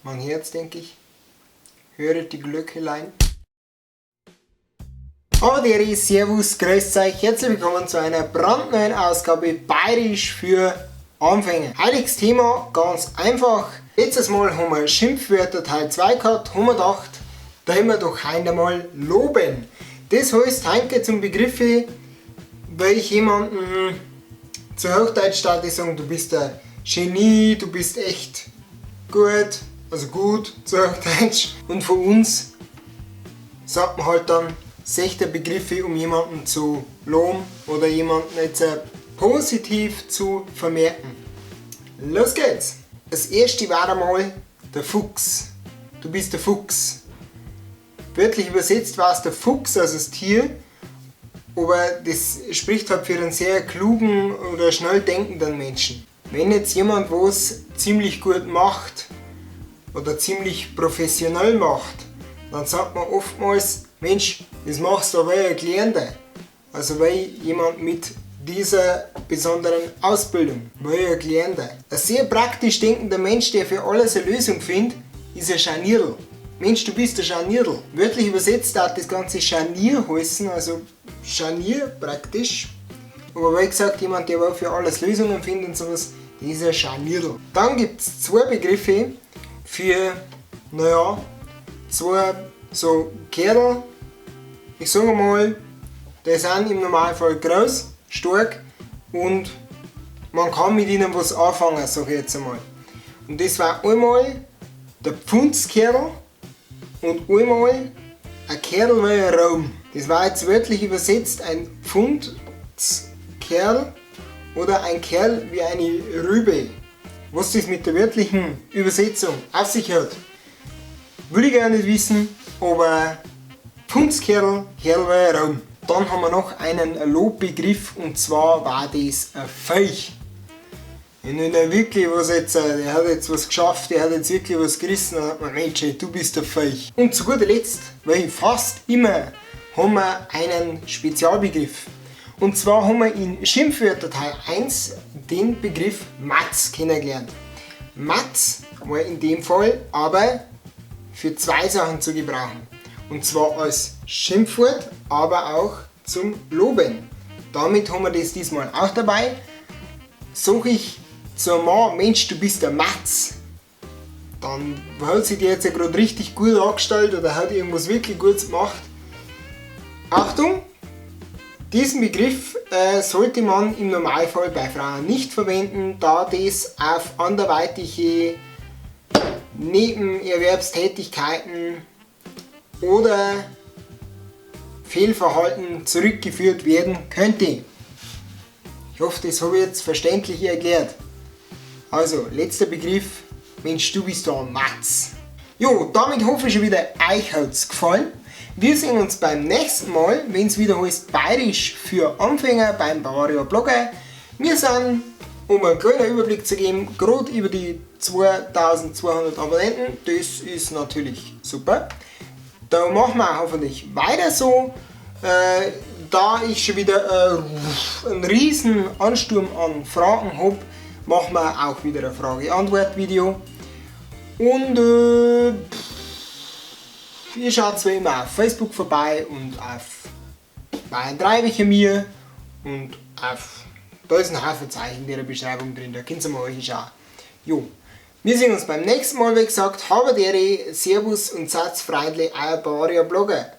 Man hört's, denke ich. Höret die Glöckelein. Habadere, Servus, grüßt euch, herzlich willkommen zu einer brandneuen Ausgabe Bayerisch für Anfänger. Heutiges Thema ganz einfach. Letztes Mal haben wir Schimpfwörter Teil 2 gehabt, haben wir gedacht, da haben wir doch heute einmal loben. Das heißt, heute geht's um Begriffe, welche jemanden zu Hochdeutsch darf ich sagen, du bist ein Genie, du bist echt gut, also gut zu Hochdeutsch. Und von uns sagt man halt dann sechste Begriffe, um jemanden zu loben oder jemanden jetzt positiv zu vermerken. Los geht's! Das erste war einmal der Fuchs. Du bist der Fuchs. Wörtlich übersetzt war es der Fuchs, also das Tier, aber das spricht halt für einen sehr klugen oder schnell denkenden Menschen. Wenn jetzt jemand was ziemlich gut macht oder ziemlich professionell macht, dann sagt man oftmals, Mensch, das machst du aber ein Gelernter. Also weil jemand mit dieser besonderen Ausbildung, weil ein Gelernter. Ein sehr praktisch denkender Mensch, der für alles eine Lösung findet, ist ein Scharnierl. Mensch, du bist ein Scharnierl. Wörtlich übersetzt darf das Ganze Scharnier heißen, also Scharnier praktisch. Aber wie gesagt, jemand, der für alles Lösungen findet und sowas, das ist ein Scharnierl. Dann gibt's zwei Begriffe für, naja, zwei so Kerl. Ich sage mal, die sind im Normalfall groß, stark und man kann mit ihnen was anfangen, sag ich jetzt einmal. Und das war einmal der Pfundskerl und einmal ein Kerl wie ein Raum. Das war jetzt wörtlich übersetzt ein Pfundskerl oder ein Kerl wie eine Rübe. Was das mit der wörtlichen Übersetzung auf sich hat, will ich gar nicht wissen, aber Pfundskerl, Kerl wie ein Raum. Dann haben wir noch einen Lobbegriff und zwar war das ein Viech. Wenn er wirklich was jetzt, der hat jetzt was geschafft, der hat jetzt wirklich was gerissen, dann sagt man, Mensch, ey, du bist der Viech. Und zu guter Letzt, weil fast immer haben wir einen Spezialbegriff. Und zwar haben wir in Schimpfwörter Teil 1 den Begriff Matz kennengelernt. Matz war in dem Fall aber für zwei Sachen zu gebrauchen. Und zwar als Schimpfwort, aber auch zum Loben. Damit haben wir das diesmal auch dabei. Sag ich zum Mann, Mensch, du bist der Matz, dann hat sich die jetzt ja gerade richtig gut angestellt oder hat irgendwas wirklich Gutes gemacht. Achtung, diesen Begriff sollte man im Normalfall bei Frauen nicht verwenden, da das auf anderweitige Nebenerwerbstätigkeiten oder Fehlverhalten zurückgeführt werden könnte. Ich hoffe, das habe ich jetzt verständlich erklärt. Also, letzter Begriff, Mensch, du bist da ein Matz. Jo, damit hoffe ich schon wieder, euch hat's gefallen. Wir sehen uns beim nächsten Mal, wenn's wieder heißt Bayerisch für Anfänger beim Bavaria Blogger. Wir sind, um einen kleinen Überblick zu geben, grad über die 2200 Abonnenten. Das ist natürlich super. Da machen wir hoffentlich weiter so. Da ich schon wieder einen riesen Ansturm an Fragen hab, machen wir auch wieder ein Frage-Antwort-Video. Und ihr schaut wie immer auf Facebook vorbei und auf Bayern 3 welche mir und auf, da ist ein Haufen Zeichen in der Beschreibung drin, da könnt ihr mal euch schauen. Jo, wir sehen uns beim nächsten Mal, wie gesagt, habadere, Servus und seid freundlich, euer Bavaria Blogger.